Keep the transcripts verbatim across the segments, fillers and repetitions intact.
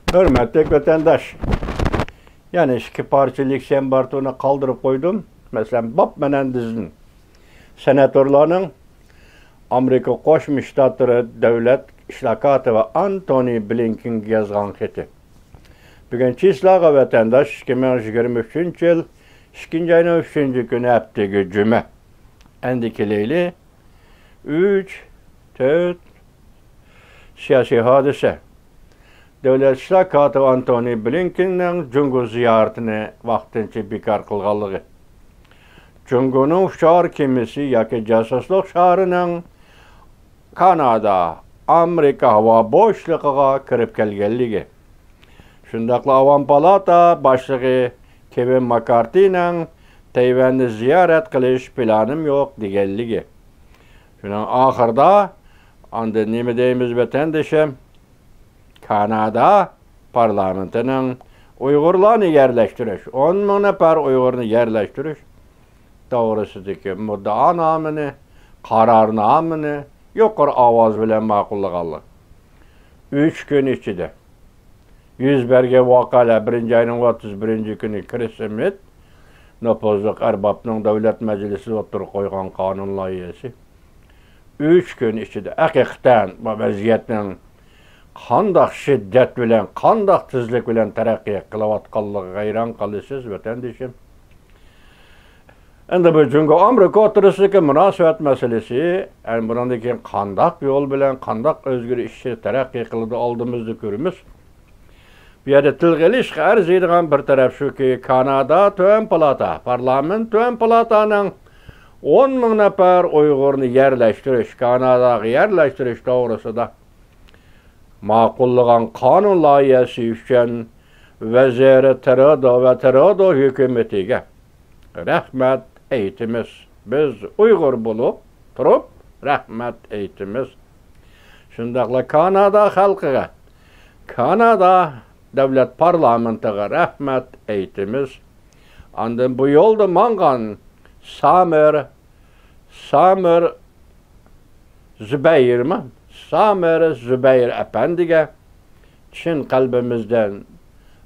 ھۆرمەتلىك ۋەتەنداش، يەنە ئىككى پارچە لېكسىيەم بار، تۇرنى قالدۇرۇپ قويدۇم. مەسىلەن، باب مەنەندىزدىن سېناتورلارنىڭ ئامېرىكا قوشما شتاتلىرى دۆلەت ئىشلار كاتىپى ئانتونى بلىنكېنگە يازغان خېتى. بۈگۈن چىسلاغا ۋەتەنداش، ئىككى مىڭ يىگىرمە ئۈچىنچى يىل ئىككىنچى ئاينىڭ ئۈچىنچى كۈنى، ھەپتىگە جۈمە. ئەمدى كېلەيلى، ئۈچ، تۆت، سىياسىي ھادىسە. دۆلەت ئىشلار كاتىپى ئانتونى بلىنكېننىڭ جۇڭگو زىيارىتىنى ۋاقتىنچە بىكار قىلغانلىقى. جۇڭگونىڭ ئۇچار كېمىسى ياكى جاسۇسلۇق شارىنىڭ كانادا، ئامېرىكا ھاۋا بوشلۇقىغا كىرىپ كەلگەنلىكى. شۇنداقلا ئاۋام پالاتا باشلىقى كېۋىن ماككارتىنىڭ تەيۋەننى زىيارەت قىلىش پىلانىم يوق دېگەنلىكى. شۇنىڭ ئاخىرىدا ئاندىن نېمە دەيمىز ۋەتەندىشىم؟ كانادا پارلامېنتىنىڭ ئۇيغۇرلارنى يەرلەشتۈرۈش، ئون مىڭ نەپەر ئۇيغۇرنى يەرلەشتۈرۈش توغرىسىدىكى مۇددىئانامىنى، قارارنامىنى يۇقىرى ئاۋاز بىلەن ماقۇللىغانلىق. ئۈچ كۈن ئىچىدە يۈز بەرگەن ۋەقەلەر، بىرىنچى ئاينىڭ ئوتتۇز بىرىنچى كۈنى كرىس سمىت، نوپۇزلۇق ئەربابنىڭ دۆلەت مەجلىسىدە ئوتتۇرىغا قويغان قانۇن لايىھەسى. ئۈچ كۈن ئىچىدە ھەقىقەتەن بۇ ۋەزىيەتنىڭ قانداق شىددەت بىلەن، قانداق تېزلىك بىلەن تەرەققىي قىلىۋاتقانلىقىغا ھەيران قالىسىز، ۋەتەندىشىم. ئەمدى بۇ جۇڭگو ئامېرىكا ئوتتۇرىسىدىكى مۇناسىۋەت مەسىلىسى، ئەمدى بۇنىڭدىن كېيىن قانداق يول بىلەن، قانداق ئۆزگىرىش ئىچىدە تەرەققىي قىلىدۇ، ئالدىمىزدا كۆرىمىز. بۇ يەردە تىلغا ئېلىشقا ئەرزىيدىغان بىر تەرەپ شۇكى، كانادا تۆۋەن پالاتا پارلامېنت، تۆۋەن پالاتانىڭ ئون مىڭ نەپەر ئۇيغۇرنى يەرلەشتۈرۈش، كاناداغا يەرلەشتۈرۈش توغرىسىدا ماقۇللىغان قانۇن لايىھەسى ئۈچۈن ۋەزىر ترۇدو ۋە ترۇدو ھۆكۈمىتىگە رەھمەت ئېيتىمىز. بىز ئۇيغۇر بولۇپ تۇرۇپ رەھمەت ئېيتىمىز. شۇنداقلا كانادا خەلقىگە، كانادا دۆلەت پارلامېنتىغا رەھمەت ئېيتىمىز. ئاندىن بۇ يولدا ماڭغان سامىر، سامىر زۇبەيرمۇ؟ سامىر زۇبەير ئەپەندىگە چىن قەلبىمىزدىن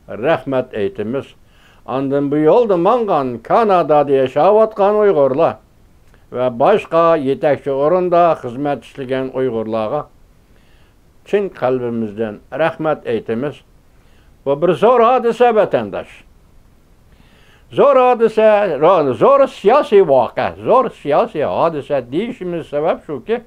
رەھمەت ئېيتىمىز. ئاندىن بۇ يولدا ماڭغان، كانادادا ياشاۋاتقان ئۇيغۇرلار ۋە باشقا يېتەكچى ئورۇندا خىزمەت ئىشلىگەن ئۇيغۇرلارغا چىن قەلبىمىزدىن رەھمەت ئېيتىمىز. بۇ بىر زور ھادىسە، ۋەتەنداش. زور ھادىسە، را-، زور سىياسىي ۋەقە، زور سىياسىي ھادىسە دېيىشىمىز سەۋەب شۇكى،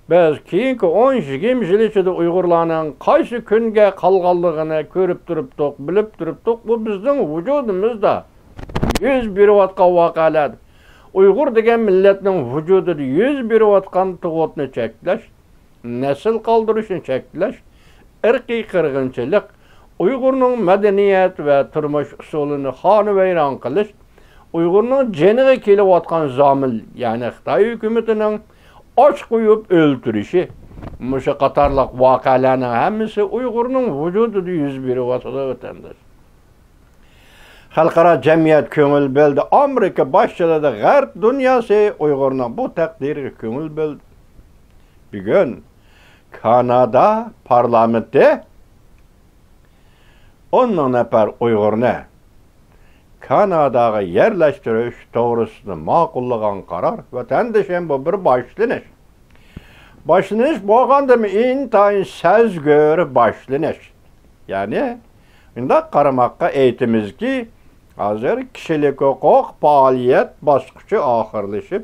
بىز كېيىنكى ئون يىگىرمە يىل ئىچىدە ئۇيغۇرلارنىڭ قايسى كۈنگە قالغانلىقىنى كۆرۈپ تۇرۇپتۇق، بىلىپ تۇرۇپتۇق. بۇ بىزنىڭ ۋۇجۇدىمىزدا يۈز بېرىۋاتقان ۋەقەلەر. ئۇيغۇر دېگەن مىللەتنىڭ ۋۇجۇدىدا يۈز بېرىۋاتقان تۇغۇتنى چەكلەش، نەسىل قالدۇرۇشنى چەكلەش، ئىرقىي قىرغىنچىلىق، ئۇيغۇرنىڭ مەدەنىيەت ۋە تۇرمۇش ئۇسۇلىنى خانىۋەيران قىلىش، ئۇيغۇرنىڭ جېنىغا كېلىۋاتقان زامىن، يەنى خىتاي ھۆكۈمىتىنىڭ ئاچ قويۇپ ئۆلتۈرۈشى، مۇشۇ قاتارلىق ۋەقەلەرنىڭ ھەممىسى ئۇيغۇرنىڭ ۋۇجۇدىدا يۈز بېرىۋاتىدۇ، ۋەتەنداش. خەلقئارا جەمئىيەت كۆڭۈل بۆلدى. ئامېرىكا باشچىلىرى، غەرب دۇنياسى ئۇيغۇرنىڭ بۇ تەقدىرىگە كۆڭۈل بۆلدى. بۈگۈن كانادا پارلامېنتى ئون مىڭ نەپەر ئۇيغۇرنى كاناداغا يەرلەشتۈرۈش توغرىسىدا ماقۇللىغان قارار. ۋەتەندىشىم، بۇ بىر باشلىنىش. باشلىنىش بولغاندىمۇ ئىنتايىن سەزگۈر باشلىنىش. يەنى، مۇنداق قارىماققا ئېيتىمىزكى، ھازىر كىشىلىك ھوقۇق پائالىيەت باسقۇچى ئاخىرلىشىپ،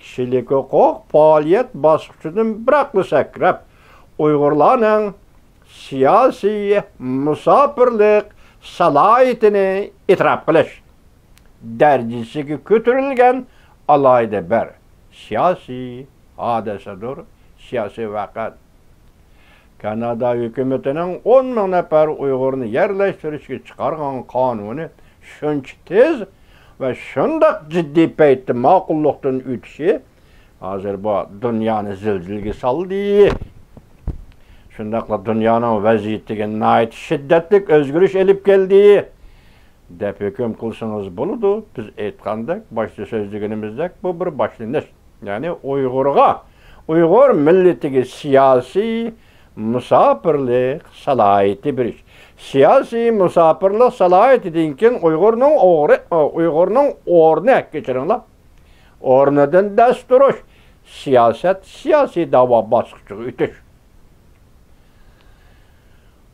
كىشىلىك ھوقۇق پائالىيەت باسقۇچىدىن بىراقلا سەكرەپ، ئۇيغۇرلارنىڭ سىياسىي مۇساپىرلىق سالاھىيىتىنى ئېتىراپ قىلىش دەرىجىسىگە كۆتۈرۈلگەن ئالاھىدە بىر سىياسىي ھادىسىدۇر، سىياسىي ۋەقە. كانادا ھۆكۈمىتىنىڭ ئون مىڭ نەپەر ئۇيغۇرنى يەرلەشتۈرۈشكە چىقارغان قانۇنى شۇنچە تېز ۋە شۇنداق جىددىي پەيتتە ماقۇللۇقتىن ئۆتۈشى ھازىر بۇ دۇنيانى زىلزىلىگە سالدى. شۇنداقلا دۇنيانىڭ ۋەزىيىتىگە ناھايىتى شىددەتلىك ئۆزگىرىش ئېلىپ كەلدى، دەپ ھۆكۈم قىلسىڭىز بولىدۇ. بىز ئېيتقاندەك، باشتا سۆزلىگىنىمىزدەك، بۇ بىر باشلىنىش. يەنى ئۇيغۇرغا، ئۇيغۇر مىللىتىگە سىياسىي مۇساپىرلىق سالاھىيىتى بېرىش. سىياسىي مۇساپىرلىق سالاھىيىتىدىن كېيىن ئۇيغۇرنىڭ ئوغرى، ئۇيغۇرنىڭ ئورنى، كەچۈرۈڭلار، ئورنىدىن دەس تۇرۇش، سىياسەت، سىياسىي داۋا باسقۇچىغا ئۆتۈش.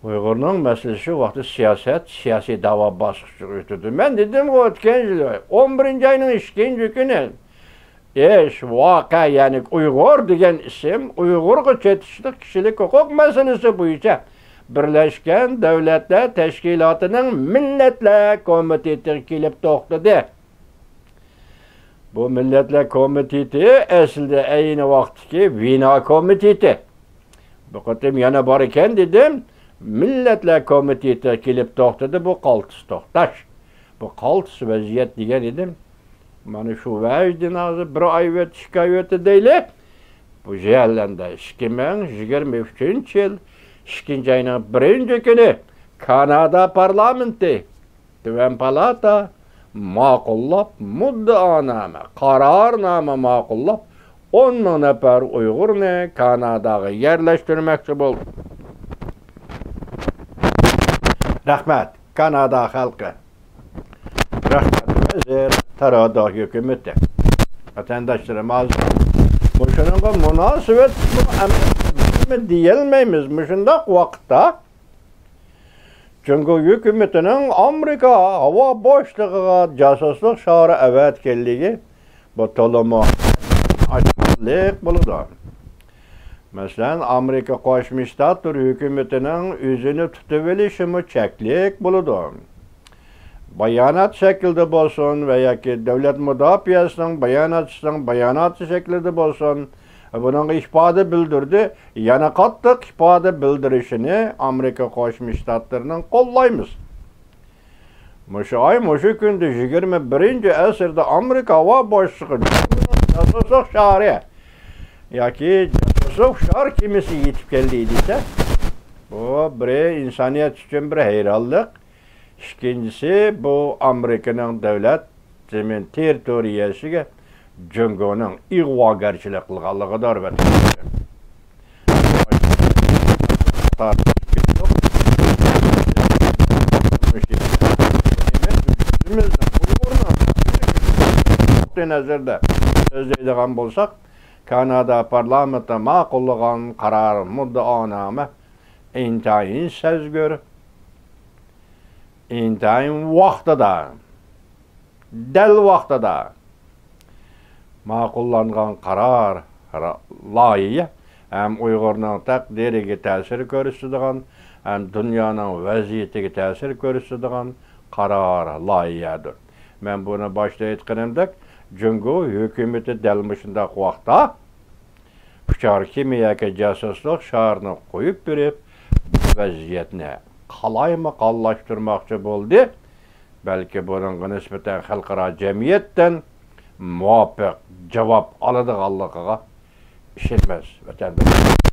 ئۇيغۇرنىڭ مەسىلىسى شۇ ۋاقىتتا سىياسەت، سىياسىي داۋا باسقۇچىغا ئۆتىدۇ. مەن دېدىمغۇ، ئۆتكەن يىلى ئون بىرىنچى ئاينىڭ ئىككىنچى كۈنى ئىش، ۋەقە، يەنى ئۇيغۇر دېگەن ئىسىم ئۇيغۇرغا چېتىشلىق كىشىلىك ھوقۇق مەسىلىسى بويىچە بىرلەشكەن دۆلەتلەر تەشكىلاتىنىڭ مىللەتلەر كومىتېتىغا كېلىپ توختىدى. بۇ مىللەتلەر كومىتېتى ئەسلىدە ئەينى ۋاقىتتىكى ۋېنا كومىتېتى. بۇ قېتىم يەنە بار ئىكەن دېدىم. مىللەتلەر كومىتېتى كېلىپ توختىدى، بۇ قالتىس توختاش. بۇ قالتىس ۋەزىيەت دېگەن ئىدىم. مانا شۇ ۋەجدىن ھازىر بىر ئاي ئۆتتى، ئىككى ئاي ئۆتتى دەيلى. بۇ يەردە ئىككى مىڭ يىگىرمە ئۈچىنچى يىل ئىككىنچى ئاينىڭ بىرىنچى كۈنى كانادا پارلامېنتى، تۆۋەن پالاتا ماقۇللاپ، مۇددىئانامە، قارارنامە ماقۇللاپ، ئون مىڭ نەپەر ئۇيغۇرنى كاناداغا يەرلەشتۈرمەكچى بولدى. رەھمەت، كانادا خەلقى. رەھمەت، ۋەزىر، تاراداغ ھۆكۈمىتى. ۋەتەنداشلىرىم، ھازىر مۇشۇنىڭغا مۇناسىۋەتلىكمۇ ئەمەسمۇ دېيەلمەيمىز. مۇشۇنداق ۋاقىتتا جۇڭگو ھۆكۈمىتىنىڭ ئامېرىكا ھاۋا بوشلۇقىغا جاسۇسلۇق شارى ئەۋەتكەنلىكى، بۇ تولىمۇ ئاچچىقلىق بولىدۇ. مەسىلەن، ئامېرىكا قوشما شتاتلىرى ھۆكۈمىتىنىڭ ئۆزىنى تۇتۇۋېلىشىمۇ چەكلىك بولىدۇ. بايانات شەكلىدە بولسۇن ۋە ياكى دۆلەت مۇداپىئەسىنىڭ باياناتچىسىنىڭ باياناتى شەكلىدە بولسۇن، بۇنىڭغا ئىپادە بىلدۈردى. يەنە قاتتىق ئىپادە بىلدۈرۈشىنى ئامېرىكا قوشما شتاتلىرىنىڭ قوللايمىز. مۇشۇ ئاي، مۇشۇ كۈندە، يىگىرمە بىرىنچى ئەسىردە ئامېرىكا ھاۋا بوشلۇقى جاسۇسلۇق شارى ياكى جاسۇسلۇق شار كېمىسى يېتىپ كەلدى دېسە، بۇ بىرى ئىنسانىيەت ئۈچۈن بىر ھەيرانلىق، ئىككىنچىسى، بۇ ئامېرىكىنىڭ دۆلەت زېمىن تېررىتورىيەسىگە جۇڭگونىڭ ئىغۋاگەرچىلىك قىلغانلىقىدۇر، ۋەتەنداشلار. نۇقتىئى نەزەردە سۆزلەيدىغان بولساق، كانادا پارلامېنتى ماقۇللىغان قارار مۇددىئانامە ئىنتايىن سەزگۈر، ئىنتايىن ۋاقتىدا، دەل ۋاقتىدا ماقۇللانغان قارار، را-، لايىھە ھەم ئۇيغۇرنىڭ تەقدىرىگە تەسىر كۆرسىتىدىغان ھەم دۇنيانىڭ ۋەزىيىتىگە تەسىر كۆرسىتىدىغان قارار، لايىھەدۇر. مەن بۇنى باشتا ئېيتقىنىمدەك، جۇڭگو ھۆكۈمىتى دەل مۇشۇنداق ۋاقىتتا ئۇچار كېمە ياكى جاسۇسلۇق شارىنى قويۇپ بېرىپ، بۇ ۋەزىيەتنى قالايمىقانلاشتۇرماقچى بولدى. بەلكى بۇنىڭغا نىسبەتەن خەلقئارا جەمئىيەتتىن مۇۋاپىق جاۋاب ئالىدىغانلىقىغا ئىشىنىمىز، ۋەتەنداشلار.